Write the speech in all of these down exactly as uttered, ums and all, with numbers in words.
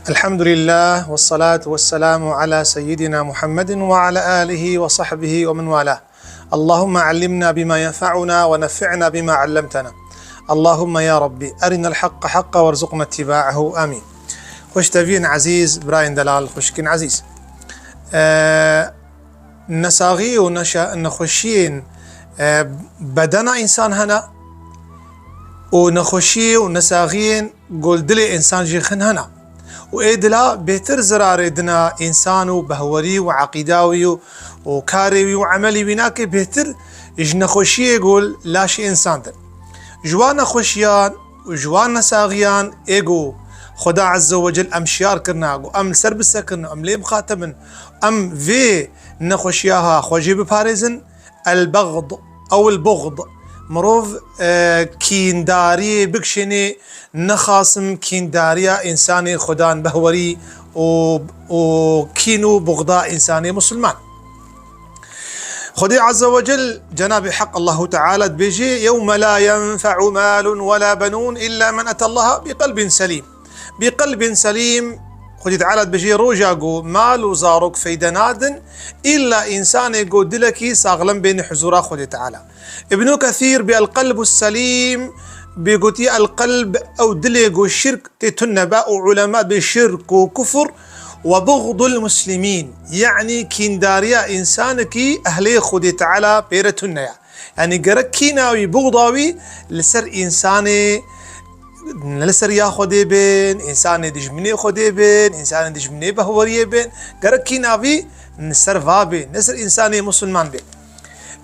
الحمد لله والصلاة والسلام على سيدنا محمد وعلى آله وصحبه ومن والاه. اللهم علمنا بما ينفعنا ونفعنا بما علمتنا. اللهم يا ربي أرنا الحق حقا وارزقنا اتباعه. آمين. Xweşteviyên ezîz, birayên delal, xwişkên ezîz. Ee, nesaxî û neşa-, nexweşiyên, e, bedena însan hene û nexweşiyê û nesaxiyên ku li dilê însan jî xin hene. Û ê dila bêtir zirarê dina însan û behwerî û eqîda wî û, û karê wî û emelî wî nake bêtir ji nexweşiyê ku li laşê însan de. Ji wan nexweşiyan û ji wan nesaxiyan ê ku Xweda Azze ve Cel em şiyar kirina, ku em li ser bisekin, em lê mixatebin, em vê nexweşiya ha xwe jê biparêzin, el-beɣd ew el-buɣd. Mirov, e, kîndariyê bikişênê, nexasim kîndariya însanê Xwedan behwerî û, û kîn û buxda însanê musulman. Xwedê Azze ve Cel, Cenabê Heq Allahu Teala dibêje, "Yewme la yenfe'u malun ve la benun illa men etallaha bi qelbin selîm." Bi qelbin selîm, Xwedê Teala dibêje, roja ku mal û zarok feyde nadin, îlla însanê ku dilekî saxlem bêne huzura Xwedê Teala. Îbnû Kesîr bi el-qelbu selîm, bi gotiye el-qelb ew dilê ku şirk tê tune be û ulema bi şirk û kufr ve buxdul muslimîn, yanî kîndariya însanekî ehlê Xwedê Teala pê re tune ye. Yanî gerek kîna wî, buxda wî li ser însanê, ne li ser ya Xwedê bin, însanê dijminê Xwedê bin, însanê dijminê behweriyê bin, gerek kîna wî li ser va bin, ne ser însanê musulman bin.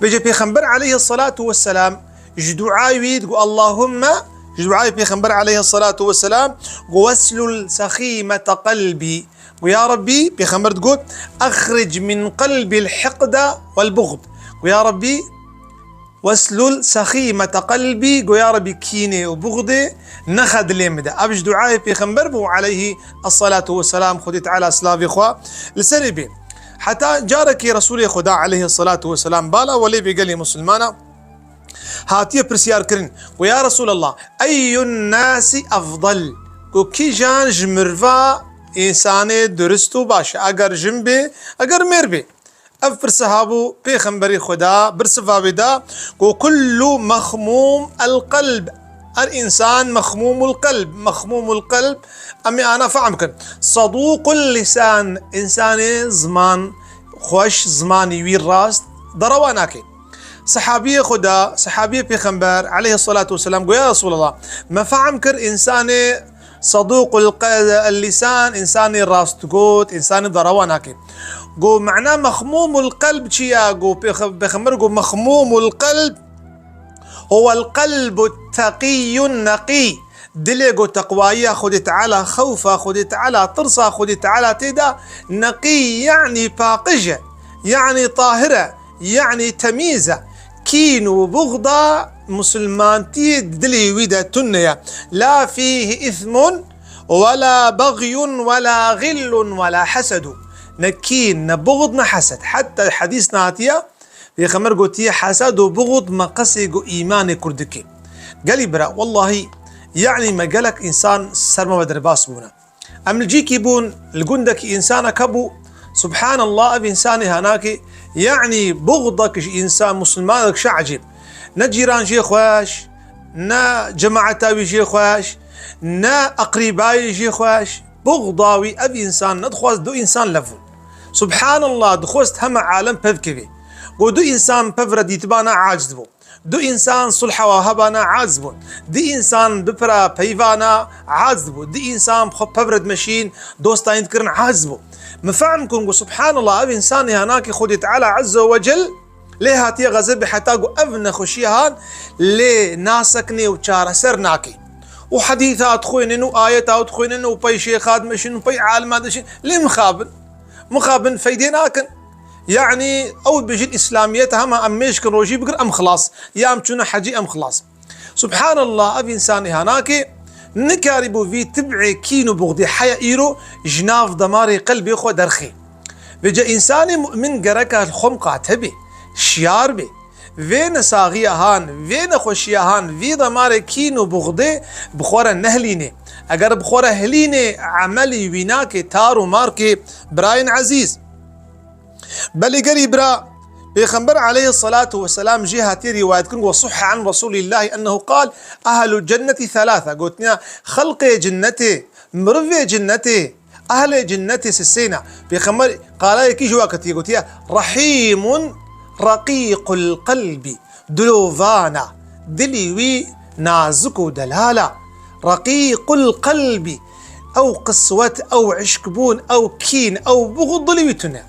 Vêce Pêxember aleyhissalatu vesselam ji duayê wî digo, Allahumme, ji duayê Pêxember aleyhissalatu vesselam, go, "Weslul sexîmete qelbî." Go, ya Rebbî, Pêxember digot, "Exric min qelbî l-hiqde wel-buxd." Go, ya Rebbî, "Weslul sexîmete qelbî." Go, ya Rebbî, kînê û buxdê nexe dilê min de. Ev ji duayê Pêxember bû, aleyhî esselatu vesselam, Xwedê Teala silavê xwe li serê bê. Heta carekê Resulê Xweda, aleyhî esselatu vesselam, bala welê bê gelê musulmana, hatiye pirsyar kirin. Go, ya Resulallah, eyyun nasi efdal? Go, kîjan ji mirva însanê durist û baş e, eger jin bê, eger mêr bê? Ev pirse habû, Pêxemberê Xweda birsiva wê da, go, kullu mexmûm el-qelb. Her însan mexmûmul qelb, mexmûmul qelb, em ê ana fehm kin. Sadûqul lisan, însanê ziman xweş, zimanî wî rast, derewa nake. Sehabiyê Xweda, sehabiyê Pêxember, aleyhissalatu vesselam, go, ya Resulallah, me fehm kir însanê sadûqul qe-, lisan, însanê rastgot, însanê derewa nake. Go, mana mexmûmul qelb çi ya? Go, Pêxe-, Pêxember go, mexmûmul qelb huwel qelbut teqiyyun neqî. Dilê ku teqwayiya Xwedê Teala, xewfa Xwedê Teala, tirsa Xwedê Teala tê de, neqî, yanî paqij e, yanî tahir e, yanî temîz e. Kîn û buxda musulmantiyê di dilê wî de tune ye. La fîhi îsmun ve la bexyun ve la xillun ve la hesedu. Ne kîn, ne buxd, ne hesed. Heta hedîs nehatiye, Pêxember gotiye, hesed û buxd meqesê ku îmanê kur dike. Gelî bira, wellahî, yanî me gelek însan ser me ve derbas bûne. Em li cîkî bûn, li gundekî însanek hebû, subhanallah, ev însanê hanakê, yanî buxdek ji însan, musulmanek şi ecêb. Ne cîran jê xweş, ne cemaeta wî jê xweş, ne eqrîbayê jê xweş. Buxda wî ev însan nedixwest du însan lev bûn. Subhanallah, dixwest heme alem pev kevê. Got du însan pev re dîtibana aciz bû. Du însan sulha wa hebana aciz bûn. Du însan bipira peyvana aciz bû. Du însan xwe pev re dimeşîn, dostayîn dikirin aciz bû. Min fehm kun got, subhanallah, ev însanê hanakê Xwedê Teala Azze ve Cel lê hatiye xezebê heta ku ev nexweşiya han lê naseknê û çareser nake. Û hedîsa dixwênin û ayeta dixwênin û pey şêxa dimeşin û pey alima dimeşin. Lê mixabin. Mixabin feydê nakin. Yanî ew dibêjin îslamiyet hema em mêşkin rojî bigir em xilas. Ya em çûne hecî em xilas. Subhanallah, ev însanê hanakê nikarîbû vî tib'ê kîn û buxdê heya îro ji nav demarê qelbê xwe derxê. Vêce însanê mu'min gereka li xwe miqate bê, şiyar bê. Vê nesaxiya han, vê nexweşiya han, vî demarê kîn û buxdê bi xwe re nehlînê. Eger bi xwe re hilînê emelî wî nake, tar û mar ke, birayên ezîz. Belê gelî bira, Pêxember aleyhissalatu vesselam jê hatiye rîwayet kirin, ve sihhe an Resûlîllahî ennehu qal, "Ehlu cennetî thelâthe." Gotiya, xelqê cinnetê, mirivê cinnetê, ehlê cinnetê sisêna. Pêxember qalayekî ji wa ketiye, gotiye, "Rehîmun reqîqul qelbî." Dilovana, dilî wî nazik û delal a. Reqîqul qelbî. Ew qiswet, ew işkbûn, ew kîn, ew buxd dilî wî tune.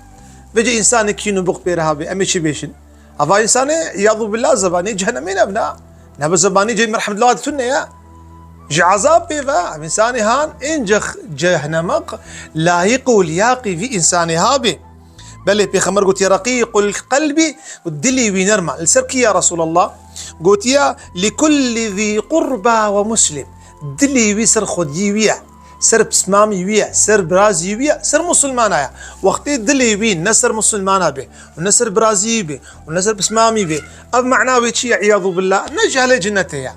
Vêce însanê kîn û buxd pê re habe, em ê çi bêjin? Ava însanê, îyadu billah, zebanî cehennemê nebna. Ne bi zebanî cê merhemet lewat tune ya. Ji ezab pê ve, ev însanê han, ên cex-, cehennemek layiq û liyaqî vî însanê habe. Belê, Pêxember gotiye, "Reqîqul qelbî", û dilî wî nerm a. Li ser kî ya Resûlallah? Gotiye, "Li kullî zî qurba we muslim." Dilî wî ser xwediyê wî ye, ser pismamî wî ye, ser birazî wî ye, ser musulmana ye. Wextê dilê wî ne ser musulmana be, û ne ser birazî wî be, û ne ser pismamî be, ev mana wê çi ye? Îyadu billah, ne ji ehlê cinnetê ye.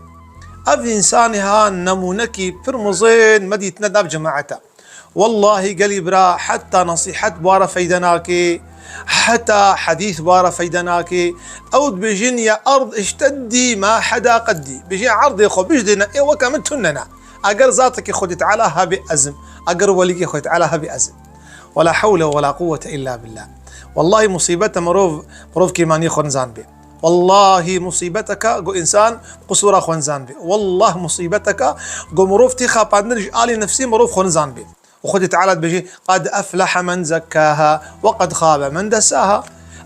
Ev însanê ha nemûnekî pir mizên me dîtine nav cemaeta. Wellahî gelî bira, heta nesîhet bi wa re feyde nake, heta hedîs bi wa re feyde nake. Ew dibêjin, "Ya erd işteddî ma heda qeddî." Bêjin, "Erdê xwe bijdêne, ê weke min tune ne." Eger zatekî Xwedê Teala hebê ez im, eger welîkê Xwedê Teala hebê ez im. Wela hewle wela quwwete illa billah. Wellahî musîbet e mirov, mirov kêmaniyê xwe nizanibê. Wellahî musîbeteke ku însan qisûra xwe nizanibê. Wellah musîbeteke ku mirov tê xapandin ji alî nefsî mirov xwe nizanibê. Û Xwedê Teala dibêje, "Qed eflehe men zekkâha ve qed xabe men dessâha."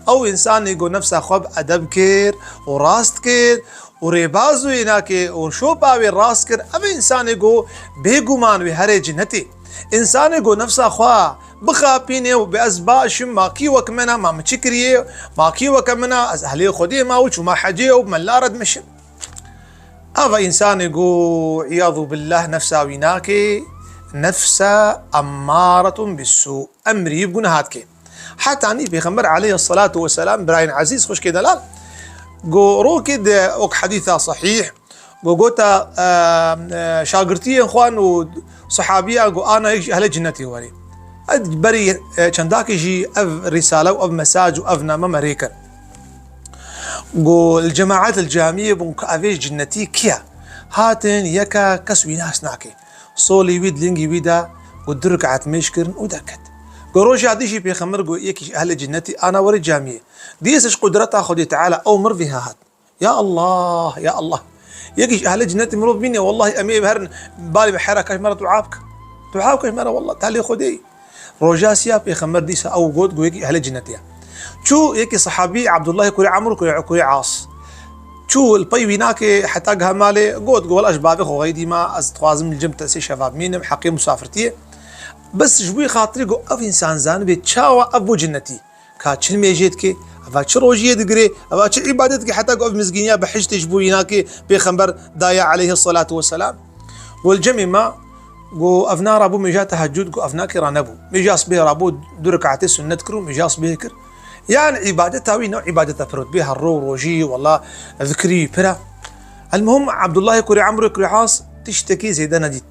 Ew însanê ku nefsa xwe bi edeb kir û rast kir û rêbaz wê nake û şopa wê rast kir, ev însanê ku bêguman wê herê cinetê. Însanê ku nefsa xwe bixapînê û bê ez baş im, ma kî wek min e, ma min çi kiriye, ma kî weke min e, ez ehlê Xwedê ma û çûma hecê û bi min lare dimişim. Ava însanê ku, îyadu billah, nefsa wî nake, nefsa emmaretun bissû, emrî bi guneha dike. Hetanî Pêxember aleyhissalatu vesselam, birayên ezîz, xwişkê delal, ku rokê de wek hedîsa sahîh, ku gota, e, e, şagirtiyên xwan û sahabiyan ku ana yek ji ehlê cinnetê were. Ez berî, e, çendakê jî ev rîsale û ev mesaj û ev name me rê kir. Ku li cemaet li camiyê bûn ku ev ê cinnetî kî ye? Hatin yeka kes wî nas nake. Solî wî di lingî wî de û du rik'et mêj kirin û derket. Ku roja dî jî Pêxember got, yekî ji ehlê cinnetî ana were camiyê. Dîsa ji qudreta Xwedê Teala ew mirvî ha hat. Ya Allah, ya Allah. Yekî ji ehlê cinnetî mirov bîne, wellahî em ê herin balê bi hera kaş me re dua bike. Dua bike ji me re, wallah, talê Xwedê. Roja siya Pêxember dîsa ew got, got yekî ehlê cinnetê ye. Çû yekî sahabî Abdullah kurê Amr kurê, kurê As. Çû li pey wî nake heta giha malê, got, got, "Wela ez ji bavê xwe xeydî ma, ez dixwazim li cem te sê şeva bimînim, heqê musafirtiyê." Bes ji bo xatirê got, ev însan zanibe çawa ev bû cinnetî. Ka çi nimêjê dike, eva çi rojiyê digire, eva çi îbadet dike, heta ku ev mizgîniya behiştê ji bo wî nake, Pêxember daye aleyhissalatu vesselam. Wel cemê ma, ku ev na rabû mêja tehecûd, ku ev nake ranebû. Mêja sibê rabû du rikatê sunnet kir û mêja sibê kir. Yan îbadeta wî ne îbadeta pir bê her ro rojî, wela zikirî pir e. Elmuhim, Abdullahê kurê Amr kurê As tiştekî zêde nedît.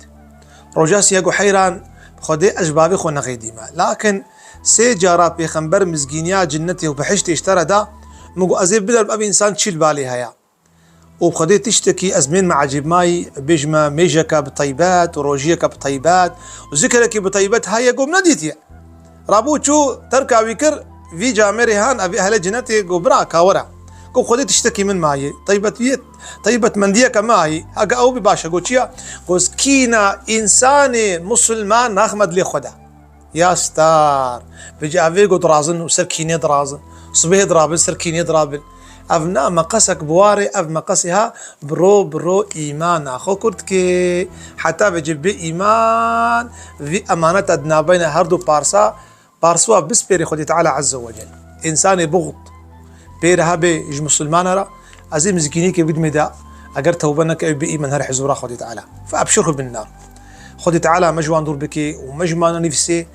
Roja siya got, heyran, Xwedê ez ji bavê xwe nexêdîme. Lakin sê cara Pêxember mizgîniya cinnetê û behiştê ji te re da, min got, ez ê biderim ev însan çi li balê heye. Û bi Xwedê tiştekî ez bên me ecêb mayî, bêjime mêjeke bi teybet û rojiyeke bi teybet û zikrekî bi teybet heye ku min nedîtiye. Rabû çû terka wî kir, vî camêrê han, ev ehlê cinetê, got, bira, ka were. Got, Xwedê tiştekî min mayî, teybetiyê, teybetmendiyeke mayî, heke ew bî baş e. Got, çi ye? Got, kîna însanê musulman naxime dilê xwe de. Ya star. Vêca ev ê got dirazin û ser kînê dirazin. Sibê diravin, ser kînê diravin. Ev na meqesek bi warê, ev meqesê ha bi ro, bi ro îmana xwe kurt dike. Heta vêca bê îman, vî emaneta di navbeyna her du parsa, parsuwa bispêrê Xwedê Teala Azze ve Cel. Însanê buxd pê re hebe ji musulmana re, ez ê mizgînîkê bidimê de, eger tewbe neke, ew bê îman her hizûra Xwedê Teala. Fe ebşirhu bin nar. Xwedê Teala me ji wan dûr bike û me ji wana nivîsê.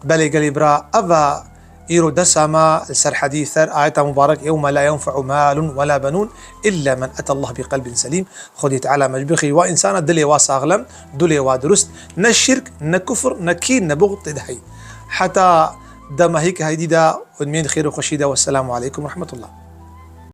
Belê gelê bira, eva Îro desa me li ser hedî ser ayeta mubarek, "Yewme la yenfe'u malun ve la benun illa men etallah bi qelbin selîm." Xwedî Teala me ji bixî wa însana dilê wa saxlem, dilê wa dirust, ne şirk, ne kufr, ne kîn, ne buxd tê de heyî. Heta dema hîk heydî de, hûn mênd xêr û xweşî de. Wesselamu aleykum ve rahmetullah.